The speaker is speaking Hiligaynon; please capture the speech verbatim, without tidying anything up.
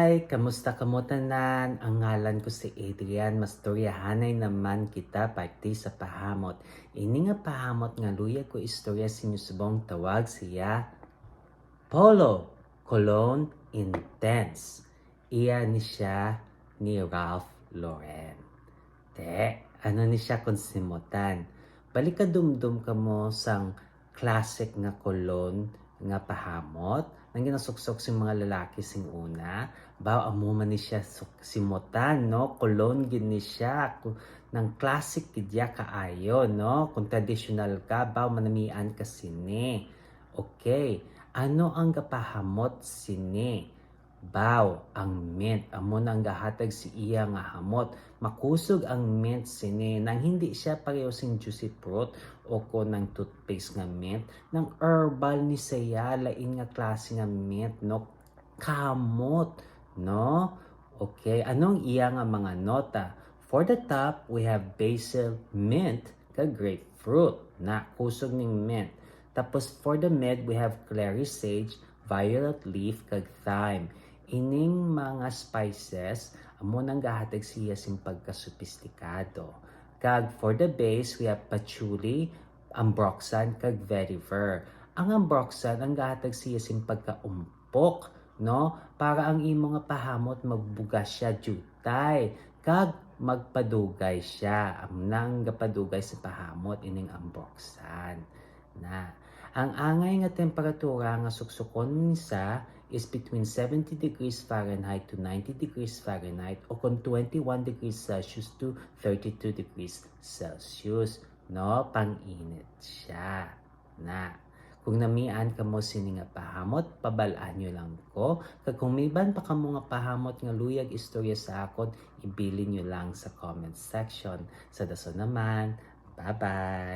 Hi, kamusta kamo tanan? Ang ngalan ko si Adrian. Mastoryahanay naman kita, parte sa pahamot. Ini nga pahamot nga luyag ko istorya sa inyo subong, tawag siya Polo Cologne Intense. Iya ni siya ni Ralph Lauren. Te, ano ni siya kung simutan? Balik ka dumdum kamo sang classic nga cologne nga pahamot, nang ginasuksok sing mga lalaki sing una. Baw, amo man ni siya suk-, simutan, no? Cologne gid ni siya. Ku-, nang classic gid ya kaayo, no? Kung traditional ka, baw, manamian ka sini. Okay. Ano ang gapahamot sini? Baw, ang mint, amo na ang gahatag si iya nga hamot. Makusog ang mint sini, nang hindi siya pareho sing juicy fruit o kon ang toothpaste nga mint, nang herbal ni siya, lain nga klase nga mint, no? Kamot, no? Okay, anong iya nga mga nota? For the top, we have basil, mint, kag grapefruit. Na, kusog ning mint. Tapos for the mid, we have clary sage, violet leaf, kag thyme. Ining mga spices, amo nang gahatag siya sing pagkasopistikado. Kag for the base, we have patchouli, ambroxan, kag vetiver. Ang ambroxan, ang gahatag siya sing pagkaumpok, no? Para ang imo nga pahamot magbuga siya diutay, kag magpadugay siya. Ang nang gapadugay sa pahamot ining ambroxan. Na, ang angay nga temperatura nga suksukon ni sa is between seventy degrees Fahrenheit to ninety degrees Fahrenheit o kon twenty-one degrees Celsius to thirty-two degrees Celsius, no? Pang-init siya. Na, kung namian kamo sini nga pahamot, pabal-an nyo lang ko. Kag kung may iban pa kamo nga pahamot nga luyag istorya sa akon, ibilin nyo lang sa comment section. Sa dason naman, bye-bye!